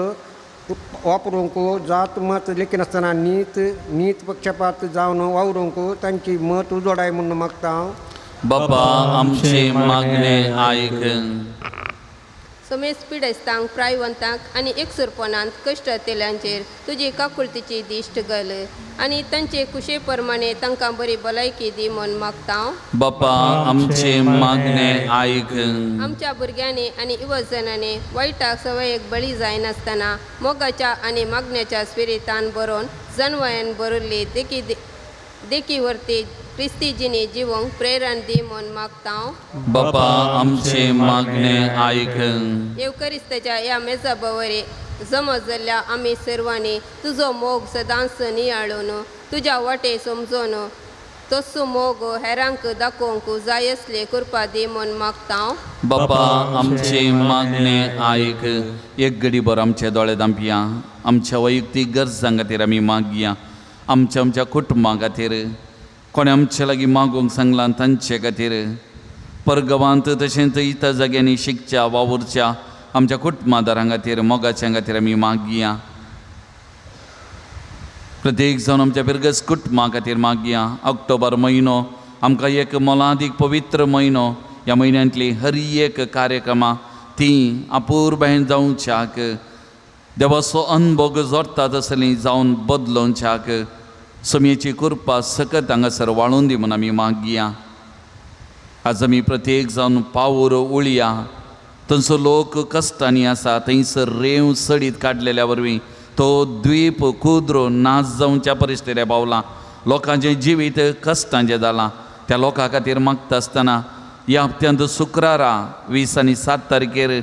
वापरूंक जात मत लेखिनासतना नीत नीत पक्षपात जावन वावरूंक तांची मत उजोडाय म्हूण मागता हांव. बापा आमचे मागणे आयक. समेज पिडेस्तांक, प्रायवंतांक आनी एकसुरपणांत कश्ट तेल्यांचेर तुजी काकुळतीची दिश्ट घाल आनी तांचे कुशे प्रमाणे तांकां बरी भलायकी दी म्हूण मागता हांव. बापा आमचे मागणे आयक. आमच्या भुरग्यांनी आनी युवजनांनी वायटाक सवयेक बळी जायनासतना मोगाच्या आनी मागण्याच्या स्पिरितान बरोवन जनवयान बरयल्ली देखी देखी वरती क्रिस्ती जिणी जिवंक प्रेरण दी म्हूण मागता हांव. बापा आमचे मागणे आयक. येवकरिस्ताच्या ह्या मेजा बवरी जमा जाल्ल्या आमी सर्वांनी तुजो मोग सदांच नियाळून तुज्या वाटे समजून तसो मोग हेरांक दाखोवंक जाय असले कृपा दी म्हूण मागता हांव. बापा आमचे मागणे आयक. एक घडी भर आमचे दोळे धांपया. आमच्या वैयक्तीक गरजां खातीर आमी मागया. आमच्या आमच्या कुटुंबां खातीर, कोणें आमचे लागीं मागूंक सांगलां तांचे खातीर, परगवांत तशेंच इतर जाग्यांनी शिकच्या वावुरच्या आमच्या कुटुंबादारां खातीर, मोगाच्या खातीर आमी मागया. प्रत्येक जावन आमच्या पिरगस कुटुंबा खातीर मागया. ऑक्टोबर म्हयनो आमकां एक मोलादीक पवित्र म्हयनो. ह्या म्हयन्यांतली हर एक कार्यक्रमां ती अपुरबायेन जावच्याक, देवाचो अनभोग जोडटा तसली जावन बदलोवच्याक समयेची कृपा सकत हांगासर वाळून दी म्हूण आमी मागया. आज आमी प्रत्येक जावन पावूर उळया थंयसर लोक कश्टांनी आसा. थंयसर रेंव सडीत काडलेल्या वरवीं तो द्वीप कुद्रो नाश जावच्या परिस्थिती पावला. लोकांचें जिवीत कश्टांचें जालां. त्या लोकां खातीर मागता आसतना ह्या हप्त्यांत शुक्रारा 20 आनी 7 तारखेर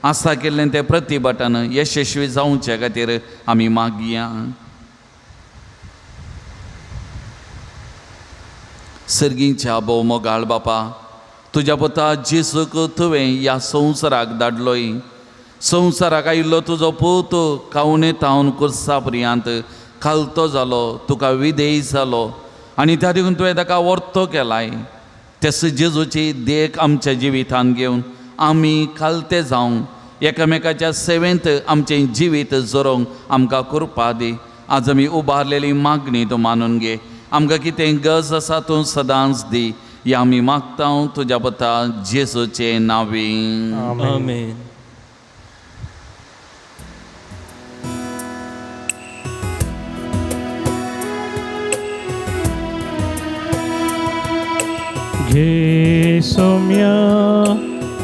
आसा केल्लें तें प्रतिभटन यशस्वी जावचे खातीर आमी मागया. सर्गीच्या भोव मोगाळ बापा, तुज्या पुता जेजूक तुवें ह्या संवसाराक धाडलोय. संवसाराक आयिल्लो तुजो पूत कावणे तावन कुर्सा पर्यंत खालतो जालो, तुका विधेय जालो आनी त्या देखून तुवें ताका वर्तो केलाय. तेस जेजूची देख आमच्या जिवितान घेवन आमी खालते जावंक एकामेकाच्या सेवेंत आमचें जिवीत जोरोवंक आमकां कृपा दी. आज आमी उबारलेली मागणी तूं मानून घे. आमकां कितें गरज आसा तूं सदांच दी. ह्या आमी मागता तुज्या पुता जेजूचे नांवी. आमेन. घे सौम्या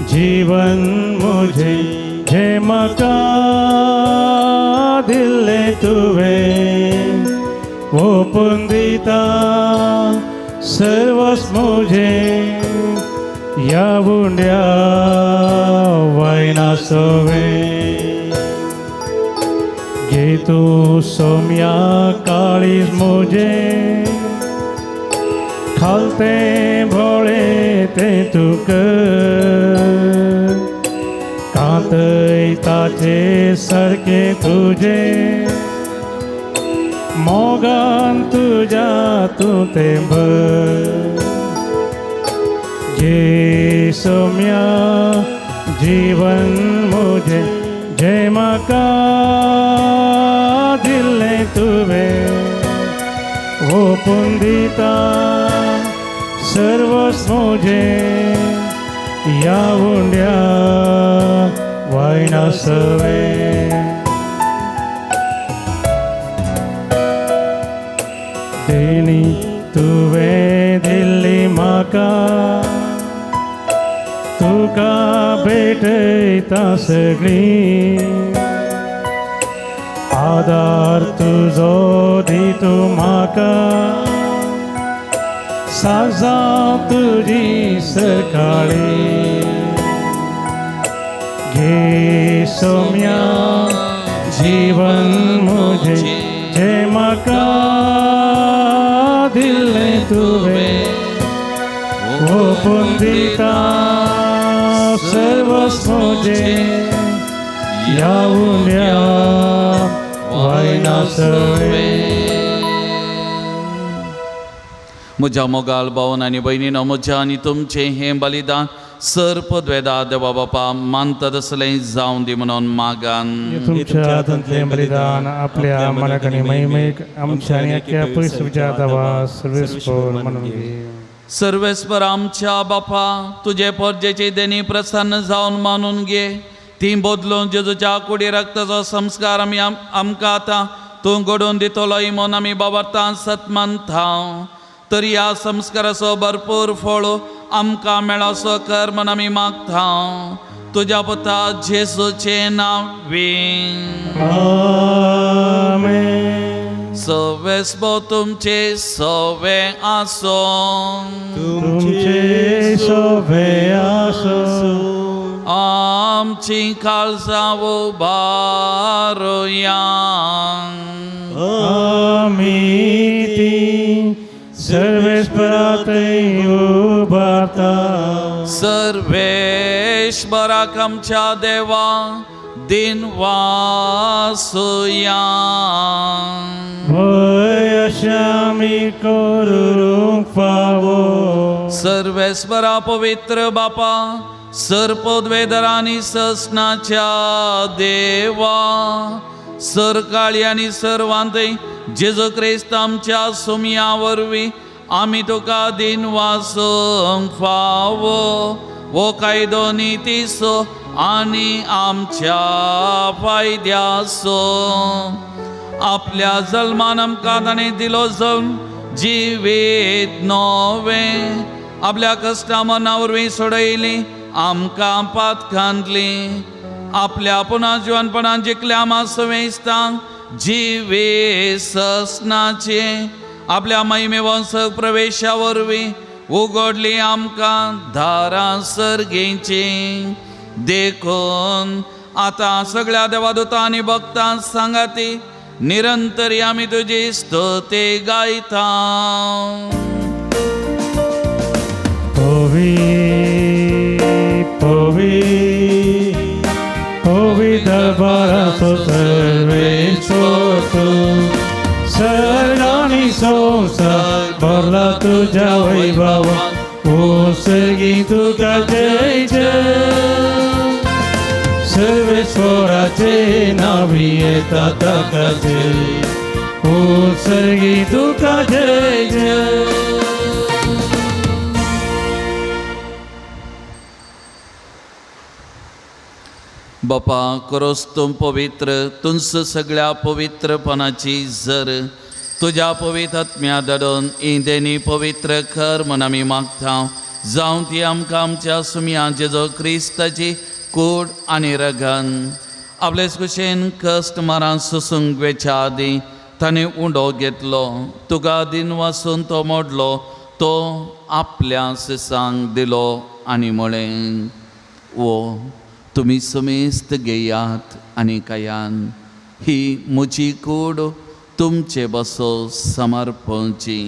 जीवन मुझे जे म्हाका दिल्लें तुवें ओपून दिता सर्वस मुझे ह्या उंड्या वयना सवें. घे तूं सौम्या काळीज मुझे खालते भोळे तें तुका कांतय ताचे सारकें तुजें मोगान तुज्या तूं तें भर. घे सौम्या जीवन मुझे जे म्हाका दिल्लें. तुवें ओपून दिता सर्वस्व म्हजें ह्या उंड्या वायना सवें देणी तुवें दिल्ली म्हाका तुका भेटयता सगळी आदार तुजो दी तूं म्हाका साजां तुजी सकाळी घे सोम्या जीवन म्हजें जें म्हाका दिल्लें तुवें ओपून दिता सर्वस्व म्हजें ह्या उंड्या वायना सवें. म्हज्या मोगाल भावन आनी भयणीनो, म्हज्या आनी तुमचें हें बलिदान सर पदवेदा देवा बापा मानता तसलें जावं दी म्हणून मागान. तुमच्या हातांतलें बलिदान आपल्या मनाक आनी महिमेक आमच्या आनी अख्ख्या पयसुच्या देवा सर्वेस्पर म्हणून घे. सर्वेस्पर आमच्या बापा, तुजे पोरजेची देणी प्रसन्न जावन मानून घे. ती बदलून जेजूच्या कुडी रक्ताचो संस्कार आमी आमकां आतां तूं घडोवन दितलो म्हूण आमी बाबरतां सत मानता. तरी ह्या संस्काराचो भरपूर फळ आमकां मेळोसो कर म्हूण आमी मागता, तुज्या पुता जेजूचें नांव. आमेन. सवेस्पो तुमचे सवे आसो. तुमचे सोबे आसो. आमची काळजां उबारुया. आमी ती सर्वेस्परातय उबारता. सर्वेश्वराक आमच्या देवा दिन वासुया. वय अशें आमी करूंक फावो. सर्वेस्परा पवित्र बापा, सर्पद्वेदरांनी ससनाच्या देवा, सरकाळी आनी सर्वांतय जेजू क्रिस्त आमच्या सुमया वरवीं आमी तुका दिन वासूंक फावो. वो कायदो नितीचो आनी आमच्या फायद्याचो. आपल्या जल्मान आमकां ताणें दिलो जल्म जिवीत नवें. आपल्या कश्टा मना वरवीं सोडयली आमकां पातकांतली. आपल्या पुना जिवनपणान जिखल्या मासवेस्तांक जिवे ससनाचे. आपल्या महिमे वंशक प्रवेशा वरवीं उगडली आमकां दारां सर्गेची. देखून आतां सगळ्या देवादुतां आनी भक्तां सांगाती निरंतरी आमी तुजी स्तुती गायता. पवी पवी पवी दरबाराचो सर्वेस्पर तूं, सर्गांनी संवसार भरला तुज्या वैभवान. ओ सर्गी तुका जय जय, सर्वेस्पराचे नावी येता ताका जय. ओ सर्गी तुका जय जय. बापा करोस तूं पवित्र, तुंस सगळ्या पवित्रपणाची जर तुज्या पवित्र आत्म्या धाडून इंदेनी पवित्र कर म्हूण आमी मागता. जावं ती आमकां आमच्या सुमया जेजो क्रिस्ताची कूड आनी रगन. आपलेच कुशेन कश्ट मारान सोसूंक वेच्या आदीं ताणें उंडो घेतलो, तुका दिन वासून तो मोडलो, तो आपल्या सिसांक दिलो आनी म्हळें, ओ तुमी समेस्त घेयात आनी खायान, ही म्हजी कूड तुमचे बसो समर्पणची.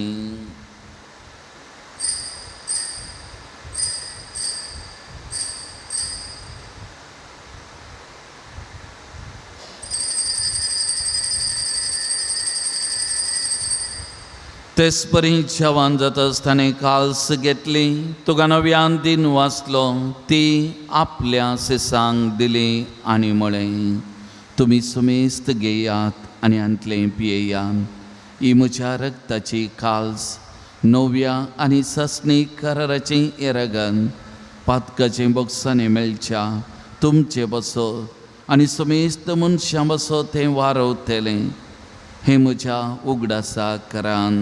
तेच परी जेवण जाता आसतना काल्स घेतली, तुका नव्यान दिन वाचलो, ती आपल्या सिसांक दिली आनी म्हळें, तुमी समेस्त घेयात आनी हांतलें पियेया. ही म्हज्या रक्ताची काल्स नव्या आनी सासणी कराराचें येरगन पातकाचें बोगसांनी मेळच्या तुमचें बसो आनी समेस्त मनशां बसो तें वारवतलें. हें म्हज्या उगडासा करान.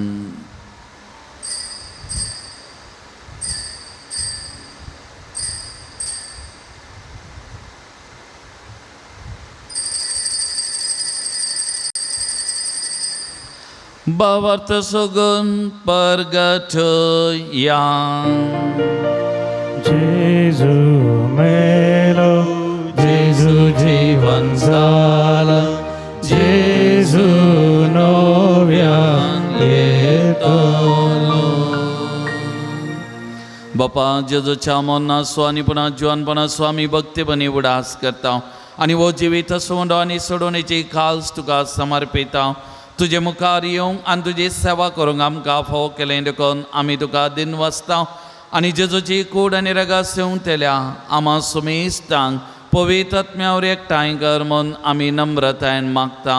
भावार्थ सगून परगटया. जेजू मेलो, जेजू जीवन जाला, जेजू नव्यान येतलो. बापा जेजूच्या मरणाचो आनी पुन्हा जिवनपणाचो आमी भक्तीपणी उडास करता आनी हो जिवीत सोंडो आनी सोडोवणेची खास तुका समर्पिता. तुजे मुखार येवंक आनी तुजी सेवा करूंक आमकां फावो केलें देखून आमी तुका दिनवासता आनी जेजूची कूड आनी रगात सेवतल्या आमा सुमेस्तांक पवित्र आत्म्यावर एकठांय कर म्हूण आमी नम्रतायेन मागता.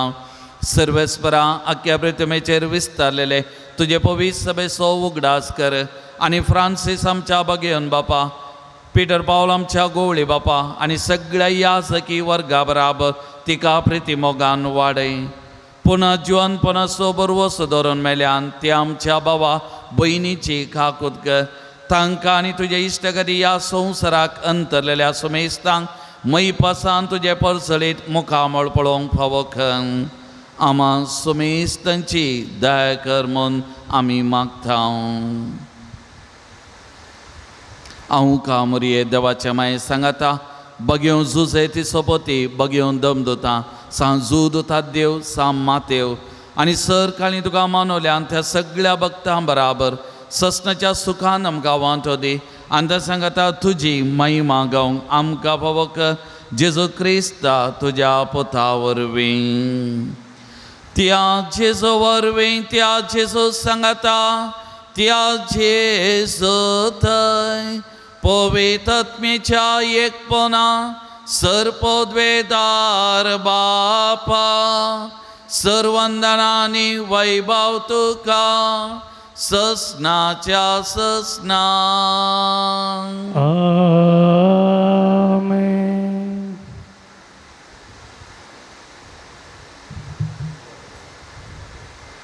सर्वेस्परा आख्या प्रतिमेचेर विस्तारलेले तुजे पवित्र सभेचो उगडास कर आनी फ्रांसीस आमच्या बगेवन बापा, पिटर पावल आमच्या गोवळी बापा आनी सगळ्या याजकी वर्गा बराबर तिका प्रिती मोगान वाडय. पुन्हा जिवनपणाचो बरवसो धरून मेल्यान ते आमच्या बाबा भयणीची काकूत कर. तांकां आनी तुजे इश्टगती ह्या संवसाराक अंतरलेल्या सुमेस्तांक मैपासान तुजे परसळीत मुखामळ पळोवंक फावो खंय आमा सुमेस्तांची दया कर म्हूण आमी मागता. हांव कामरिये देवाच्या माये सांगाता बगेवन जुजे ती सोपती बगेवन दम दोता सां जू दोता देव सां मातेव आनी सर काळी तुका मानवल्यान त्या सगळ्या भक्तां बराबर ससनाच्या सुखान आमकां वांटो दी आनी त्या सांगाता तुजी महिमा गावंक आमकां फावो कर जेजू क्रिस्ता तुज्या पोता वरवीं. त्या जेजू वरवीं, त्या जेजू सांगाता, त्या जेजू थंय पवित्र आत्म्याच्या एकपणा सर्पद्वेदार बापा सर्वंदनानी वैभव तुका ससनाच्या ससना. आमेन.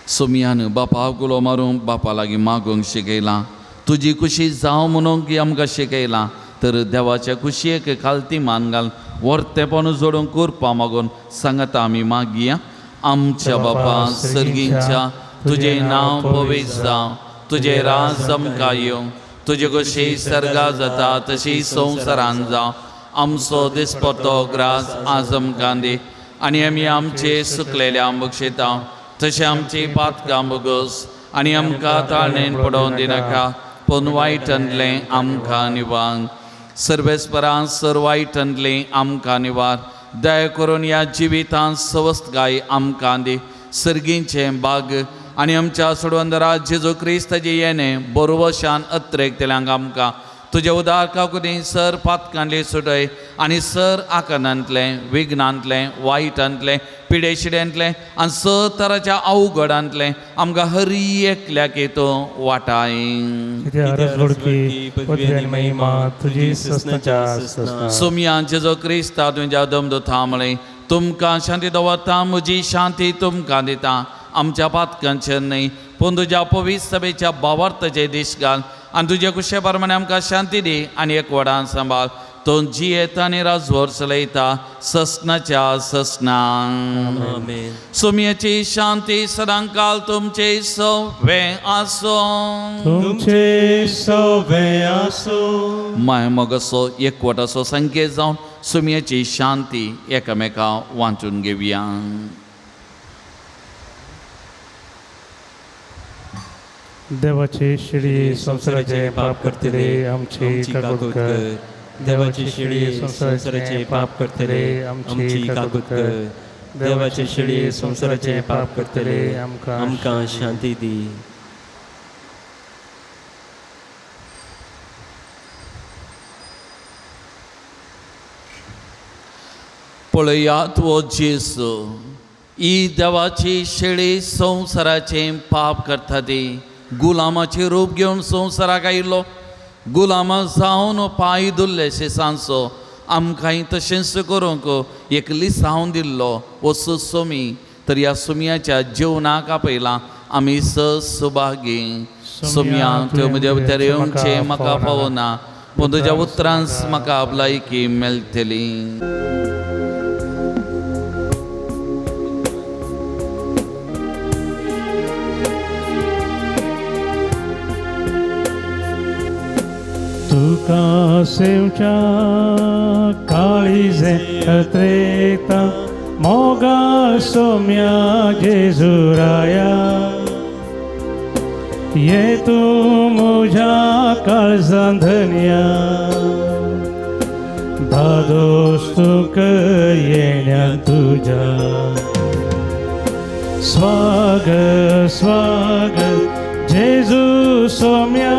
सोमयान बापा गुलो मारूंक बापा लागीं मागूंक शिकयलां. तुजी खुशी जावं म्हणूंक आमकां शिकयलां तर देवाच्या खुशयेक खालती मान घाल वर्तेपण जोडूंक कृपा मागून सांगता आमी मागया. आमच्या बापा सर्गींच्या तुजें नांव पवित्र जावं, तुजें राज आमकां येवं, तुजे कशी सर्गा जाता तशी संवसारान जावं. आमचो दिसपतो ग्रास आज आमकां दी आनी आमी आमचे सुकलेल्या बक्षिता तशें आमची पातकां बगस आनी आमकां ताळणेन पडोवन दिनाका पूण वायटांतलें आमकां निवार. सर्वेस्परान सर वायटांतलें आमकां निवार. दया करून ह्या जिवितांत सवस्तकाय आमकां दी. सर्गींचें बाग आनी आमच्या सोडवंदरा जेजू क्रिस्ताचें येणें बरोवशान अत्रेकतल्यांक आमकां तुजे उदार काकुदी सर पातकांतले सुटय आनी सर आकारांतलें विघ्नांतलें वायटांतलें पिडेशिड्यांतलें आनी सर तराच्या अवघडांतलें आमकां हरी एकल्याक येतो वाटाय. सोमया जेजो क्रिस्ता तुज्या दमदो थांबलें तुमकां शांती दवरता म्हजी शांती तुमकां दिता. आमच्या पातकांचेर न्हय पूण तुज्या पवित्र सभेच्या भावार्थाचे दीस घाल आनी तुजे कुशे प्रमाणे आमकां शांती दी आनी एक वडान सांबाळ. तो जियेता आनी राजवर चलयता ससनाच्या ससना. सोमयाची शांती सदांकाल तुमचे सवे आसो. तुमचे सवे आसो. माय मगसो एकवटाचो संकेत जावन सोमयाची शांती एकामेका वांटून घेवया. देवाची शिडी संसाराचे पाप करतले आमची काकूत कर. देवाची शिडी संसाराचे पाप करतले आमची काकूत कर. देवाची शिडी संसाराचे पाप करतले आमकां शांती दी. पळयात हो जेजू ही देवाची शेळी संवसाराचें पाप करता ती गुलामाचें रूप घेवन संवसाराक आयिल्लो गुलामा जावन पांय धुल्ले सांचो आमकांय तशेंच करूंक एक लिसांव दिल्लो वसो सोमी तर ह्या सोमयाच्या जेवणाक आपयलां आमी सुभागी. सोमया त्यो म्हज्या भितर येवचें म्हाका फावना पूण तुज्या उतरांच म्हाका भलायकी मेळटली. तुका सेवच्या काळीजे अत्रेता मोगाळ सोम्या जेजुराया ये तूं म्हज्या काळजान धन्या धादोस तुका येण्या तुज्या. स्वागत स्वागत जेजू सोम्या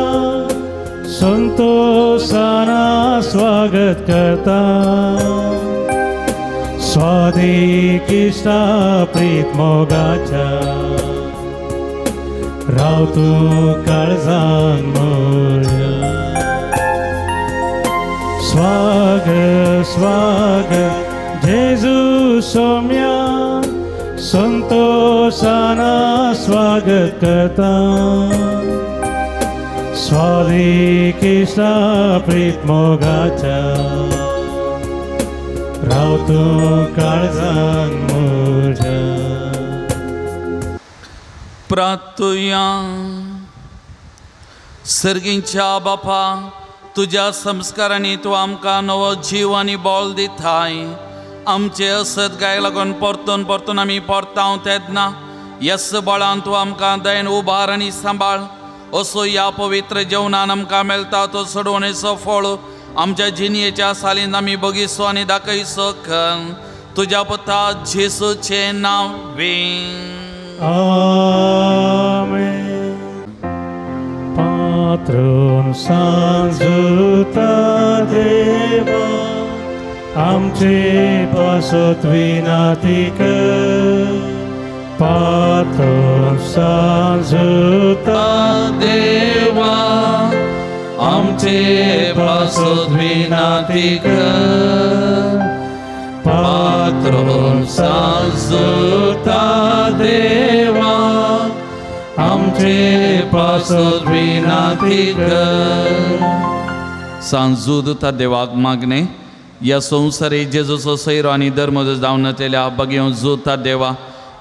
संतोषाना स्वागत करता स्वादिकिश्ता प्रीत मोगाच्या राव तूं काळजान म्हज्या. स्वागत स्वागत जेजू सोम्या संतोषाना स्वागत करता स्वादिकिश्ता प्रीत मोगाच्या राव तूं काळजान म्हज्या. प्रार्थुया. सर्गींच्या बापा तुज्या संस्कारांनी तूं आमकां नवो जीव आनी बळ दिताय. आमचे असत गाय लागून परतून परतून आमी परतांव तेन्ना यस बळान तूं आमकां दयन उबार आनी सांबाळ. असो ह्या पवित्र जेवणान आमकां मेळटा तो सोडवणेचो फळ आमच्या जिणयेच्या सालीन आमी बगीसो आनी दाखयसो तुज्या पुता जेसूचें नांव वे. आमेन. पात्रोन सांजुता देवा आमचे पासत विनाती कर. पात्रोन सांजुता देवा आमचे पासत विनाती कर. पात्रोन सांजुता देवा आमचे पासत विनाती कर. सांजूद देवाक मागणे ह्या संवसारी जेजूचो सैरो आनी धर्म जावन येतल्या बगेवन जुता देवा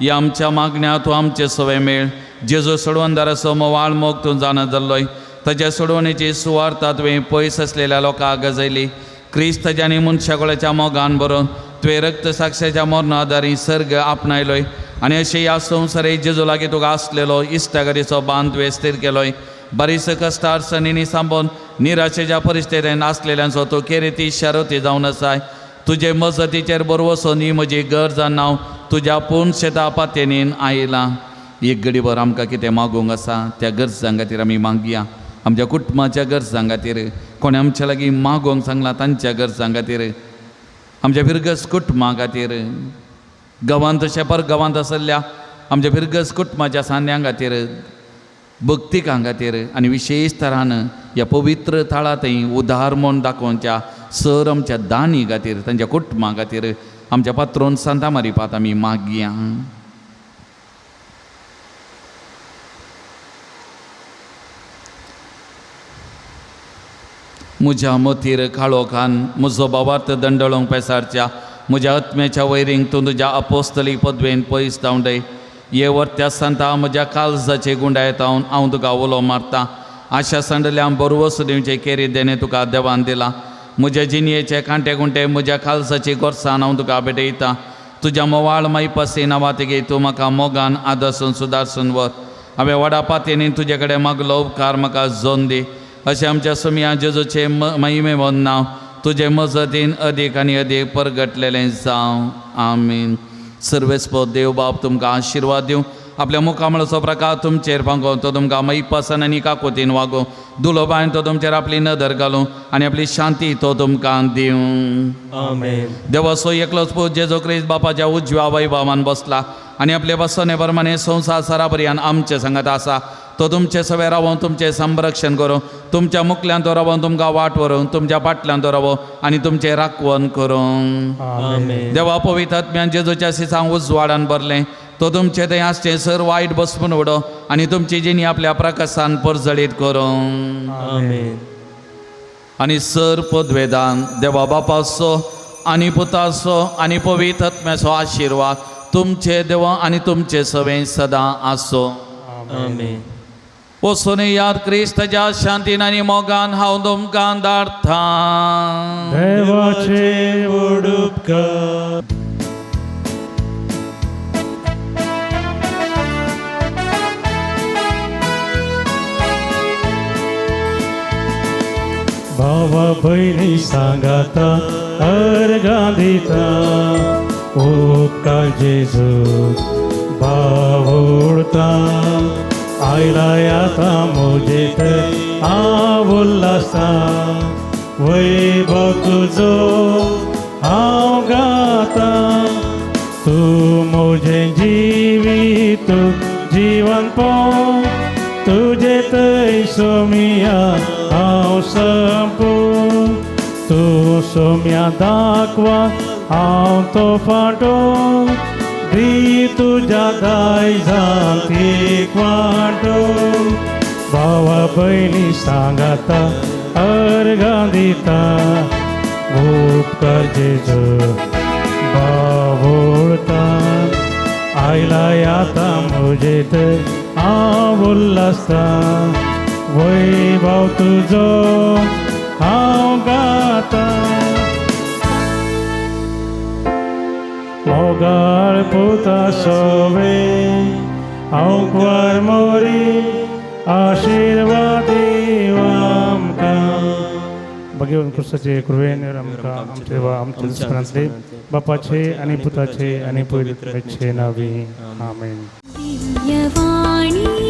ह्या आमच्या मागण्या तूं आमचे सवय मेळ. जेजू सोडवणदाराचो मोवाळ मोग तूं जाणा जाल्लोय ताच्या सोडवणेची सुवार्ता तुवें पयस आसलेल्या लोकांक गजयली. क्रिस्त आनी मनशाकोळाच्या मोगान बरोवन तुवें रक्त साक्षाच्या मरणा आदारी सर्ग आपणायलोय आनी अशें ह्या संवसारी जेजू लागीं तुका आसलेलो इश्टागतीचो बांद तुवें स्थीर केलोय. बारीस कश्ट अडचणींनी सांबोन निराशेच्या परिस्थितीन आसलेल्यांचो तूं केरेती शारती जावन आसाय. तुजे मजतीचेर बरवसून ही म्हजी गरज नांव तुज्या पूर्ण शेता पातयेनीन आयलां. एक घडीभर आमकां कितें मागूंक आसा त्या गरजां खातीर आमी मागया. आमच्या कुटुंबाच्या गरजां खातीर कोणें आमच्या लागीं मागोंक सांगलां तांच्या गरजां खातीर आमच्या फिरगस कुटुंबा खातीर गांवांत तशें पर गांवांत आसल्या आमच्या फिरगस कुटुंबाच्या सांद्यां खातीर भक्तिकां खातीर आनी विशेश तरान ह्या पवित्र थळा थंय उदार म्हूण दाखोवच्या सर आमच्या दानी खातीर तांच्या कुटुंबा खातीर आमच्या पात्रोन सांता मारिपात आमी मागया. म्हज्या मतीर काळोखान म्हजो बाबार्थ दंडळोंक पेसारच्या म्हज्या आत्म्याच्या वैरींक तूं तुज्या अपोस्तली पदवेन पयस धांवडय. ये वर्त्या सांता म्हज्या काळजाचे गुंडायत हांव तुका उलो मारता. आशा सांडल्या बरवस दिवचे केरी देणे तुका देवान दिला. म्हज्या जिणयेचे कांटे गुंटे म्हज्या काळजाची गोरसान हांव तुका भेटयता. तुज्या मोवाळ मायपासी नांवा तेगे तूं म्हाका मोगान आदर्सून सुदारसून व्हर. हांवें व्हडा पातयेनी तुजे कडेन मागलो उपकार म्हाका जोन दी. अशें आमच्या सोमया जेजूचें महिमे नांव तुजे मजतीन अदीक आनी अदीक परगटलेलें जावं. आमीन. सर्वेस्पद देव बाप तुमकां आशिर्वाद दिवं. आपल्या मुखामळाचो प्रकार तुमचेर पांगो, तो तुमकां मैपासन आनी काकोतीन वागोवं. दुलोबायन तो तुमचेर आपली नदर घालूं आनी आपली शांती तो तुमकां दिवं. आमेन. देवाचो एकलोच पूत जेजू क्रिस्त बापाच्या उजव्या वैभवान बसला आनी आपले बसने प्रमाणे संवसार सराबरयान आमचे सांगात आसा. तो तुमचे सवे रावोन तुमचें संरक्षण करूं, तुमच्या मुखल्यान तो रावोन तुमकां वाट व्हरूं, तुमच्या फाटल्यान तो रावो आनी तुमचें राखवण करूं. आमेन. देवा पवित्र आत्म्यान जेजूच्या सिसांक उजवाडान भरलें, तो तुमचें थंय आसचें सर वायट बसपून उडो आनी तुमची जिणी आपल्या प्रकाशान परजळीत करूं. आमेन. आनी सर पदवेदान देवा बापाचो आनी पुताचो आनी पवित्र आत्म्याचो आशिर्वाद तुमचे देवा आनी तुमचे सवें सदां आसो. आमेन. वचून याद क्रिस्ताच्या शांतीन आनी मोगान हांव तुमकां धाडटा. देवाचे उडुपकार. भावा भयणी सांगाता अर्गां दिता, उपकार जेजू बावुडता. आयला आतां म्हजे थंय हांव उल्हासा, वैभव तुजो हांव गाता. तूं म्हजें जिवीत जिवन पोंव, तुजे थंय सोमिया हांव संपू. तूं सोम्या दाखवा हांव तो फाटो, दी तुज्या दायजांत एक वांटो. भावा भयणी सांगाता अर्गां दिता, उपकार जेजू बावुडता. आयला आतां म्हजे थंय हांव उल्हासता, वैभव तुजो हांव गाता. मोगाळ पुता सोवे हांव कुंवर मोरी, आशिर्वाद आमकां. भगवान क्रिस्ताचे कृपेन आमकां आमचे देवा आमच्या दुस्मानांतले बापाचे आनी पुताचे आनी पवित्र आत्म्याचे नावे. आमेन. दिव्यवाणी.